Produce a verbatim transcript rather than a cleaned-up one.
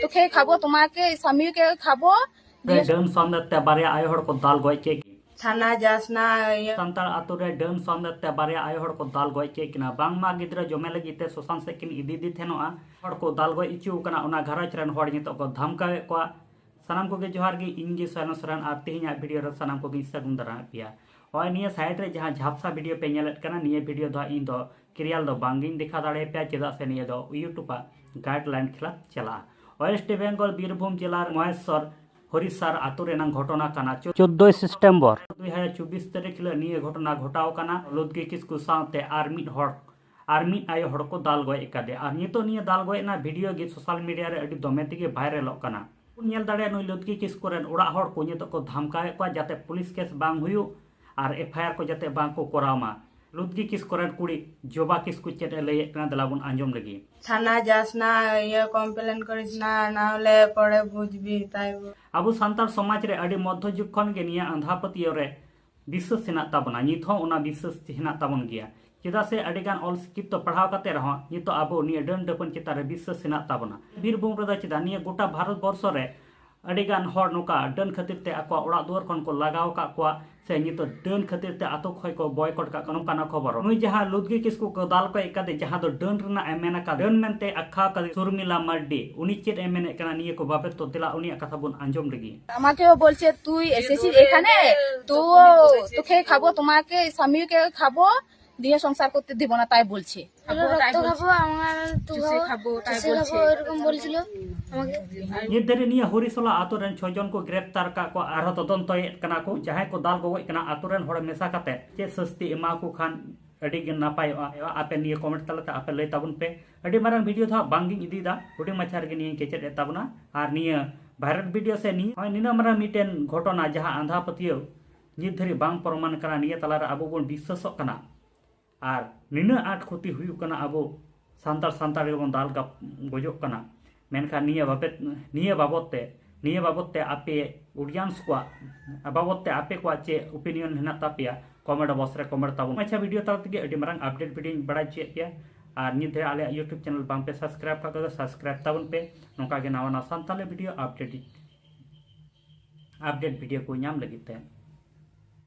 তোকে খাবো, তোমাকে স্বামীকে খাবো। ᱰᱟᱹᱱ ᱥᱟᱢᱫᱮᱛ ᱛᱮ ᱵᱟᱨᱭᱟ ᱟᱭᱳ ᱦᱚᱲ ᱠᱚ ᱫᱟᱞ ᱜᱚᱡ ᱠᱮᱫ ᱠᱤᱱᱟ᱾ ᱛᱷᱟᱱᱟ ᱡᱟᱥᱱᱟ, ᱤᱭᱟᱹ᱾ ᱥᱟᱱᱛᱟᱲ ᱟᱛᱳ ᱨᱮ ᱰᱟᱹᱱ ᱥᱟᱢᱫᱮᱛ ᱛᱮ ᱵᱟᱨᱭᱟ ᱟᱭᱳ ᱦᱚᱲ ᱠᱚ ᱫᱟᱞ ᱜᱚᱡ ᱠᱮᱫ ᱠᱤᱱᱟ᱾ ᱵᱟᱝᱢᱟ ᱜᱤᱫᱽᱨᱟᱹ ᱡᱚᱢᱮ ᱞᱟᱹᱜᱤᱫ ᱛᱮ ᱥᱚᱥᱟᱱ ᱥᱮᱫ ᱠᱤᱱ ᱤᱫᱤᱭᱮᱫᱮ ᱛᱟᱦᱮᱱᱚᱜᱼᱟ᱾ ᱦᱚᱲ ᱠᱚ ᱫᱟᱞ ᱜᱚᱡ ᱦᱚᱪᱚ ᱟᱠᱟᱱᱟ᱾ ᱚᱱᱟ ᱜᱷᱟᱨᱚᱸᱡᱽ ᱨᱮᱱ ᱦᱚᱲ ᱱᱤᱛᱚᱜ ᱠᱚ ᱫᱷᱟᱢᱠᱟᱣᱮᱫ ᱠᱚᱣᱟ᱾ ᱥᱟᱱᱟᱢ ᱠᱚᱜᱮ ᱡᱚᱦᱟᱨ ᱜᱮ, ᱤᱧ ᱜᱮ ᱥᱚᱭᱱᱚ ᱥᱚᱨᱮᱱ᱾ ᱟᱨ ᱛᱮᱦᱮᱧᱟᱜ ᱵᱷᱤᱰᱤᱭᱳ ᱨᱮ ᱥᱟᱱᱟᱢ ᱠᱚᱜᱮᱧ ᱥᱟᱹᱜᱩᱱ ᱫᱟᱨᱟᱢᱮᱫ ᱯᱮᱭᱟ᱾ ᱱᱚᱜᱼᱚᱭ ᱱᱤᱭᱟᱹ ᱥᱟᱭᱤᱰ ᱨᱮ ᱡᱟᱦᱟᱸ ᱡᱷᱟᱯᱥᱟ ᱵᱷᱤᱰᱤᱭᱳ ᱯᱮ ᱧᱮᱞᱮᱫ ᱠᱟᱱᱟ, ᱱᱤᱭᱟᱹ ᱵᱷᱤᱰᱤᱭᱳ ᱫᱚ ᱦᱟᱸᱜ ᱤᱧ ᱫᱚ ᱠᱨᱤᱭᱟᱞ ᱫᱚ ᱵᱟᱝᱜᱤᱧ ᱫᱮᱠᱷᱟᱣ ᱫᱟᱲᱮᱭᱟᱯᱮᱭᱟ, ᱪᱮᱫᱟᱜ ᱥᱮ ᱱᱤᱭᱟᱹ ᱫᱚ YouTube ᱟᱜ ᱜᱟᱭᱤᱰᱞᱟᱭᱤᱱ ᱠᱷᱤᱞᱟᱯ ᱪᱟᱞᱟᱜᱼᱟ᱾ ᱳᱭᱮᱥᱴ ᱵᱮᱝᱜᱚᱞ ᱵᱤᱨᱵᱷᱩᱢ ᱡᱮᱞᱟ ᱢᱚᱦᱮᱥᱚᱨ ᱦᱚᱨᱤᱥᱟᱨ ᱟᱛᱳ ᱨᱮᱱᱟᱜ ᱜᱷᱚᱴᱚᱱᱟ ᱠᱟᱱᱟ᱾ ᱪᱳᱫᱽᱫᱳᱭ ᱥᱮᱯᱴᱮᱢᱵᱚᱨ ᱫᱩᱭ ᱦᱟᱡᱟᱨ ᱪᱚᱵᱵᱤᱥ ᱛᱟᱹᱨᱤᱠᱷ ᱦᱤᱞᱳᱜ ᱱᱤᱭᱟᱹ ᱜᱷᱚᱴᱚᱱᱟ ᱜᱷᱚᱴᱟᱣ ᱠᱟᱱᱟ᱾ ᱞᱩᱫᱽᱜᱤ ᱠᱤᱥᱠᱩ ᱥᱟᱶᱛᱮ ᱟᱨ ᱢᱤᱫ ᱦᱚᱲ, ᱟᱨ ᱢᱤᱫ ᱟᱭᱳ ᱦᱚᱲ ᱠᱚ ᱫᱟᱞ ᱜᱚᱡ ᱟᱠᱟᱫᱮᱭᱟ᱾ ᱟᱨ ᱱᱤᱛᱚᱜ ᱱᱤᱭᱟᱹ ᱫᱟᱞ ᱜᱚᱡ ᱨᱮᱱᱟᱜ ᱵᱷᱤᱰᱤᱭᱳ ᱜᱮ ᱥᱳᱥᱟᱞ ᱢᱤᱰᱤᱭᱟ ᱨᱮ ᱟᱹᱰᱤ ᱫᱚᱢᱮ ᱛᱮᱜᱮ ᱵᱷᱟᱭᱨᱟᱞᱚᱜ ᱠᱟᱱᱟ᱾ ᱵᱚᱱ ᱧᱮᱞ ᱫᱟᱲᱮᱭᱟᱜᱼᱟ, ᱱᱩᱭ ᱞᱩᱫᱽᱜᱤ ᱠᱤᱥᱠᱩ ᱨᱮᱱ ᱚᱲᱟᱜ ᱦᱚᱲ ᱠᱚ ᱱᱤᱛᱚᱜ ᱠᱚ ᱫᱷᱟᱢᱠᱟᱣᱮᱫ ᱠᱚᱣᱟ, ᱡᱟᱛᱮ ᱯᱩᱞᱤᱥ ᱠᱮᱥ ᱵᱟᱝ ᱦᱩᱭᱩᱜ ᱟᱨ ᱮᱯᱷ ᱟᱭ ᱟᱨ ᱠᱚ ᱡᱟᱛᱮ ᱵᱟᱝ ᱠᱚ ᱠᱚᱨᱟᱣ ᱢᱟ᱾ ᱞᱩᱫᱽᱜᱤ ᱠᱤᱥᱠᱩ ᱨᱮᱱ ᱠᱩᱲᱤ ᱡᱚᱵᱟ ᱠᱤᱥᱠᱩ ᱪᱮᱫ ᱮ ᱞᱟᱹᱭᱮᱫ ᱠᱟᱱᱟ, ᱫᱮᱞᱟ ᱵᱚᱱ ᱟᱸᱡᱚᱢ ᱞᱮᱜᱮ᱾ ᱛᱷᱟᱱᱟ ᱡᱟᱥᱱᱟ, ᱤᱭᱟᱹ, ᱠᱚᱢᱯᱞᱮᱱ ᱠᱚᱨᱤᱥ ᱱᱟ, ᱱᱟᱦᱞᱮ ᱯᱚᱨᱮ ᱵᱩᱡᱽᱵᱤ, ᱛᱟᱭ ᱵᱚ- ᱟᱵᱚ ᱥᱟᱱᱛᱟᱲ ᱥᱚᱢᱟᱡᱽ ᱨᱮ ᱟᱹᱰᱤ ᱢᱚᱫᱽᱫᱷᱚ ᱡᱩᱜᱽ ᱠᱷᱚᱱ ᱜᱮ ᱱᱤᱭᱟᱹ ᱟᱸᱫᱷᱟ ᱯᱟᱹᱛᱭᱟᱹᱣ ᱨᱮ ᱵᱤᱥᱥᱟᱹᱥ ᱦᱮᱱᱟᱜ ᱛᱟᱵᱚᱱᱟ᱾ ᱱᱤᱛ ᱦᱚᱸ ᱚᱱᱟ ᱵᱤᱥᱥᱟᱹᱥ ᱦᱮᱱᱟᱜ ᱛᱟᱵᱚᱱ ᱜᱮᱭᱟ᱾ ᱪᱮᱫᱟᱜ ᱥᱮ ᱟᱹᱰᱤ ᱜᱟᱱ ᱚᱞ ᱥᱤᱠᱠᱷᱤᱛᱚ ᱯᱟᱲᱦᱟᱣ ᱠᱟᱛᱮ ᱨᱮᱦᱚᱸ ᱱᱤᱛᱚᱜ ᱟᱵᱚ ᱱᱤᱭᱟᱹ ᱰᱟᱹᱱ ᱰᱟᱹᱯᱟᱹᱱ ᱪᱮᱛᱟᱱ ᱨᱮ ᱵᱤᱥᱥᱟᱹᱥ ᱦᱮᱱᱟᱜ ᱛᱟᱵᱚᱱᱟ᱾ ᱵᱤᱨᱵᱷᱩᱢ ᱨᱮᱫᱚ ᱪᱮᱫᱟᱜ, ᱱᱤᱭᱟᱹ ᱜᱚᱴᱟ ᱵᱷᱟᱨᱚᱛ ᱵᱚᱨᱥᱚ ᱨᱮ ᱟᱹᱰᱤ ᱜᱟᱱ ᱦᱚᱲ ᱱᱚᱝᱠᱟ ᱰᱟᱹᱱ ᱠᱷᱟᱹᱛᱤᱨ ᱛᱮ ᱟᱠᱚᱣᱟᱜ ᱚᱲᱟᱜ ᱫᱩᱣᱟᱹᱨ ᱠᱷᱚᱱ ᱠᱚ ᱞᱟᱜᱟᱣ ᱟᱠᱟᱫ ᱠᱚᱣᱟ, ᱥᱮ ᱱᱤᱛᱚᱜ ᱰᱟᱹᱱ ᱠᱷᱟᱹᱛᱤᱨ ᱛᱮ ᱟᱛᱳ ᱠᱷᱚᱱ ᱠᱚ ᱵᱚᱭᱠᱚᱴ ᱠᱟᱜ ᱠᱚᱣᱟ, ᱱᱚᱝᱠᱟᱱᱟᱜ ᱠᱷᱚᱵᱚᱨ᱾ ᱱᱩᱭ ᱡᱟᱦᱟᱸ ᱞᱩᱫᱽᱜᱤ ᱠᱤᱥᱠᱩ ᱠᱚ ᱫᱟᱞ ᱠᱚ ᱮᱠᱟᱫᱮ, ᱡᱟᱦᱟᱸ ᱫᱚ ᱰᱟᱹᱱ ᱨᱮᱱᱟᱜ ᱮ ᱢᱮᱱ ᱟᱠᱟᱫ, ᱰᱟᱹᱱ ᱢᱮᱱᱛᱮ ᱟᱠᱷᱟᱣ ᱠᱟᱫᱮ ᱥᱩᱨᱢᱤᱞᱟ ᱢᱟᱨᱰᱤ, ᱩᱱᱤ ᱪᱮᱫ ᱮ ᱢᱮᱱᱮᱫ ᱠᱟᱱᱟ ᱱᱤᱭᱟᱹ ᱠᱚ ᱵᱟᱵᱚᱫ ᱛᱚ ᱫᱮᱞᱟ ᱩᱱᱤᱭᱟᱜ ᱠᱟᱛᱷᱟ ᱵᱚᱱ ᱟᱸᱡᱚᱢ ᱞᱮᱜᱮ᱾ আমাকেও বলছে, "তুই এসেছিস এখানে, তো তোকে খাবো, তোমাকে স্বামীকে খাবো, দিয়ে সংসার করতে দিব না", তাই বলছে। খাবো, তাই রক্ত বলছে। খাবো, আমার তো চুষে খাবো। খাবো, তাই চুষে বলছে। খাবো, এরকম বলছিল আমাকে। ᱱᱤᱛ ᱫᱷᱟᱹᱨᱤᱡ ᱱᱤᱭᱟᱹ ᱦᱚᱨᱤᱥᱚᱞᱟ ᱟᱛᱳ ᱨᱮᱱ ᱪᱷᱚ ᱡᱚᱱ ᱠᱚ ᱜᱨᱮᱯᱛᱟᱨ ᱟᱠᱟᱫ ᱠᱚᱣᱟ᱾ ᱟᱨᱦᱚᱸ ᱛᱚᱫᱚᱱᱛᱚᱭᱮᱫ ᱠᱟᱱᱟ ᱠᱚ, ᱡᱟᱦᱟᱸᱭ ᱠᱚ ᱫᱟᱞ ᱜᱚᱜᱚᱡ ᱠᱟᱱᱟ ᱟᱛᱳ ᱨᱮᱱ ᱦᱚᱲ ᱢᱮᱥᱟ ᱠᱟᱛᱮ ᱪᱮᱫ ᱥᱟᱹᱥᱛᱤ ᱮᱢᱟ ᱠᱚ ᱠᱷᱟᱱ ᱟᱹᱰᱤ ᱜᱮ ᱱᱟᱯᱟᱭᱚᱜᱼᱟ᱾ ᱟᱯᱮ ᱱᱤᱭᱟᱹ ᱠᱚᱢᱮᱱᱴ ᱛᱟᱞᱟᱛᱮ ᱟᱯᱮ ᱞᱟᱹᱭ ᱛᱟᱵᱚᱱ ᱯᱮ᱾ ᱟᱹᱰᱤ ᱢᱟᱨᱟᱝ ᱵᱷᱤᱰᱤᱭᱳ ᱫᱚ ᱦᱟᱸᱜ ᱵᱟᱝ ᱜᱤᱧ ᱤᱫᱤᱭᱮᱫᱟ, ᱦᱩᱰᱤᱧ ᱢᱟᱪᱷᱟ ᱨᱮᱜᱮ ᱱᱤᱭᱟᱹᱧ ᱠᱮᱪᱮᱫ ᱮᱫ ᱛᱟᱵᱚᱱᱟ᱾ ᱟᱨ ᱱᱤᱭᱟᱹ ᱵᱷᱟᱭᱨᱟᱞ ᱵᱷᱤᱰᱤᱭᱳ ᱥᱮ ᱱᱤᱭᱟᱹ, ᱱᱚᱜᱼᱚᱭ ᱱᱤᱱᱟᱹᱜ ᱢᱟᱨᱟᱝ ᱢᱤᱫᱴᱮᱱ ᱜᱷᱚᱴᱚᱱᱟ, ᱡᱟᱦᱟᱸ ᱟᱸᱫᱷᱟ ᱯᱟᱹᱛᱭᱟᱹᱣ ᱱᱤᱛ ᱫᱷᱟᱹᱨᱤᱡ ᱵᱟᱝ ᱯᱨᱚᱢᱟᱱ ᱠᱟᱱᱟ, ᱱᱤᱭᱟᱹ ᱛᱟᱞᱟᱨᱮ ᱟᱵᱚ ᱵᱚᱱ ᱵᱤᱥᱥᱟᱹᱥᱚᱜ ᱠᱟᱱᱟ᱾ ᱟᱨ ᱱᱤᱱᱟᱹᱜ ᱟᱸᱴ ᱠᱷᱚᱛᱤ ᱦᱩᱭᱩᱜ ᱠᱟᱱᱟ, ᱟᱵᱚ ᱥᱟᱱᱛᱟᱲ ᱥᱟᱱᱛᱟᱲ ᱜᱮᱵᱚᱱ ᱫᱟᱞ ᱜᱟᱯ-, ᱜᱚᱡᱚᱜ ᱠᱟᱱᱟ᱾ ᱢᱮᱱᱠᱷᱟᱱ ᱱᱤᱭᱟᱹ ᱵᱟᱵᱚᱛ, ᱱᱤᱭᱟᱹ ᱵᱟᱵᱚᱛ ᱛᱮ, ᱱᱤᱭᱟᱹ ᱵᱟᱵᱚᱛ ᱛᱮ ᱟᱯᱮ ᱚᱰᱤᱭᱮᱱᱥ ᱠᱚᱣᱟᱜ ᱵᱟᱵᱚᱛ ᱛᱮ ᱟᱯᱮ ᱠᱚᱣᱟᱜ ᱪᱮᱫ ᱚᱯᱤᱱᱤᱭᱚᱱ ᱦᱮᱱᱟᱜ ᱛᱟᱯᱮᱭᱟ, ᱠᱚᱢᱮᱱᱴ ᱵᱚᱠᱥ ᱨᱮ ᱠᱚᱢᱮᱱᱴ ᱛᱟᱵᱚᱱ᱾ ᱟᱪᱪᱷᱟ, ᱵᱷᱤᱰᱤᱭᱳ ᱛᱟᱞᱟ ᱛᱮᱜᱮ ᱟᱹᱰᱤ ᱢᱟᱨᱟᱝ ᱟᱯᱰᱮᱴ ᱵᱷᱤᱰᱤᱭᱳᱧ ᱵᱟᱲᱟᱭ ᱦᱚᱪᱚᱭᱮᱫ ᱯᱮᱭᱟ᱾ ᱟᱨ ᱱᱤᱛ ᱫᱷᱟᱹᱵᱤᱡ ᱟᱞᱮᱭᱟᱜ YouTube channel ᱵᱟᱝ ᱯᱮ subscribe ᱠᱟᱜ ᱠᱷᱟᱡ ᱫᱚ subscribe ᱛᱟᱵᱚᱱ ᱯᱮ, ᱱᱚᱝᱠᱟ ᱜᱮ ᱱᱟᱣᱟ ᱱᱟᱣᱟ Santali video update update video ᱠᱚ ᱧᱟᱢ ᱞᱟᱹᱜᱤᱫ ᱛᱮ᱾